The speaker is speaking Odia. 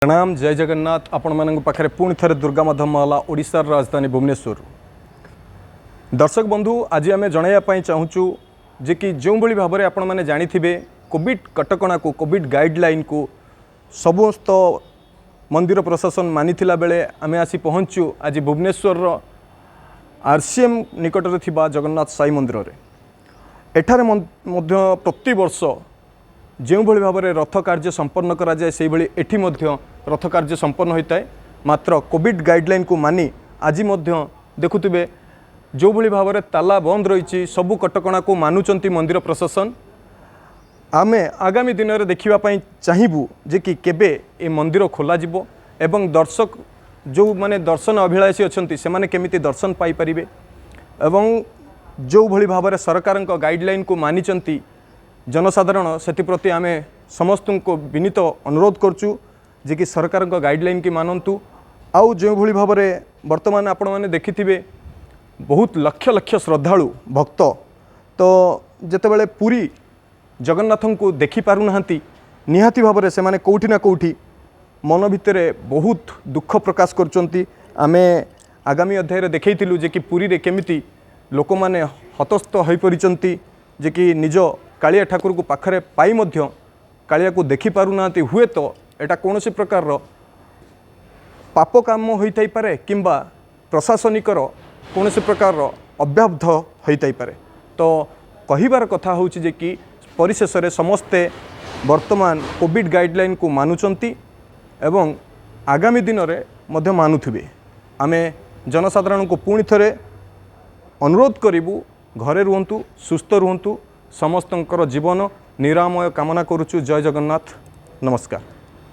ପ୍ରଣାମ, ଜୟ ଜଗନ୍ନାଥ। ଆପଣମାନଙ୍କ ପାଖରେ ପୁଣି ଥରେ ଦୁର୍ଗା ମାଧବ ମହଲା, ଓଡ଼ିଶାର ରାଜଧାନୀ ଭୁବନେଶ୍ୱରରୁ। ଦର୍ଶକ ବନ୍ଧୁ, ଆଜି ଆମେ ଜଣାଇବା ପାଇଁ ଚାହୁଁଛୁ ଯେ କି ଯେଉଁଭଳି ଭାବରେ ଆପଣମାନେ ଜାଣିଥିବେ, କୋଭିଡ଼ କଟକଣାକୁ, କୋଭିଡ଼ ଗାଇଡ଼ଲାଇନକୁ ସମସ୍ତ ମନ୍ଦିର ପ୍ରଶାସନ ମାନିଥିଲା ବେଳେ ଆମେ ଆସି ପହଞ୍ଚୁ ଆଜି ଭୁବନେଶ୍ୱରର ଆର୍ସିଏମ୍ ନିକଟରେ ଥିବା ଜଗନ୍ନାଥ ସାଇ ମନ୍ଦିରରେ। ଏଠାରେ ମଧ୍ୟ ପ୍ରତିବର୍ଷ ଯେଉଁଭଳି ଭାବରେ ରଥ କାର୍ଯ୍ୟ ସମ୍ପନ୍ନ କରାଯାଏ, ସେଇଭଳି ଏଠି ମଧ୍ୟ ରଥ କାର୍ଯ୍ୟ ସମ୍ପନ୍ନ ହୋଇଥାଏ। ମାତ୍ର କୋଭିଡ଼ ଗାଇଡ଼ଲାଇନକୁ ମାନି ଆଜି ମଧ୍ୟ ଦେଖୁଥିବେ, ଯେଉଁଭଳି ଭାବରେ ତାଲା ବନ୍ଦ ରହିଛି, ସବୁ କଟକଣାକୁ ମାନୁଛନ୍ତି ମନ୍ଦିର ପ୍ରଶାସନ। ଆମେ ଆଗାମୀ ଦିନରେ ଦେଖିବା ପାଇଁ ଚାହିଁବୁ ଯେ କି କେବେ ଏ ମନ୍ଦିର ଖୋଲାଯିବ ଏବଂ ଦର୍ଶକ ଯେଉଁମାନେ ଦର୍ଶନ ଅଭିଳାଷୀ ଅଛନ୍ତି, ସେମାନେ କେମିତି ଦର୍ଶନ ପାଇପାରିବେ। ଏବଂ ଯେଉଁଭଳି ଭାବରେ ସରକାରଙ୍କ ଗାଇଡ଼ଲାଇନକୁ ମାନିଛନ୍ତି ଜନସାଧାରଣ, ସେଥିପ୍ରତି ଆମେ ସମସ୍ତଙ୍କୁ ବିନୀତ ଅନୁରୋଧ କରୁଛୁ ଯେ କି ସରକାରଙ୍କ ଗାଇଡ଼ଲାଇନକି ମାନନ୍ତୁ। ଆଉ ଯେଉଁଭଳି ଭାବରେ ବର୍ତ୍ତମାନ ଆପଣମାନେ ଦେଖିଥିବେ, ବହୁତ ଲକ୍ଷ ଲକ୍ଷ ଶ୍ରଦ୍ଧାଳୁ ଭକ୍ତ ତ ଯେତେବେଳେ ପୁରୀ ଜଗନ୍ନାଥଙ୍କୁ ଦେଖିପାରୁନାହାନ୍ତି, ନିହାତି ଭାବରେ ସେମାନେ କେଉଁଠି ନା କେଉଁଠି ମନ ଭିତରେ ବହୁତ ଦୁଃଖ ପ୍ରକାଶ କରୁଛନ୍ତି। ଆମେ ଆଗାମୀ ଅଧ୍ୟାୟରେ ଦେଖେଇଥିଲୁ ଯେ କି ପୁରୀରେ କେମିତି ଲୋକମାନେ ହତସ୍ଥ ହୋଇପଡ଼ିଛନ୍ତି, ଯେ କି ନିଜ କାଳିଆ ଠାକୁରକୁ ପାଖରେ ପାଇ ମଧ୍ୟ କାଳିଆକୁ ଦେଖିପାରୁନାହାନ୍ତି। ହୁଏତ ଏଇଟା କୌଣସି ପ୍ରକାରର ପାପ କାମ ହୋଇଥାଇପାରେ କିମ୍ବା ପ୍ରଶାସନିକର କୌଣସି ପ୍ରକାରର ଅବ୍ୟାବ୍ଧ ହୋଇଥାଇପାରେ। ତ କହିବାର କଥା ହେଉଛି ଯେ କି ପରିଶେଷରେ ସମସ୍ତେ ବର୍ତ୍ତମାନ କୋଭିଡ଼ ଗାଇଡ଼ଲାଇନକୁ ମାନୁଛନ୍ତି ଏବଂ ଆଗାମୀ ଦିନରେ ମଧ୍ୟ ମାନୁଥିବେ। ଆମେ ଜନସାଧାରଣଙ୍କୁ ପୁଣି ଥରେ ଅନୁରୋଧ କରିବୁ, ଘରେ ରୁହନ୍ତୁ, ସୁସ୍ଥ ରୁହନ୍ତୁ। ସମସ୍ତଙ୍କର ଜୀବନ ନିରାମୟ କାମନା କରୁଛୁ। ଜୟ ଜଗନ୍ନାଥ, ନମସ୍କାର।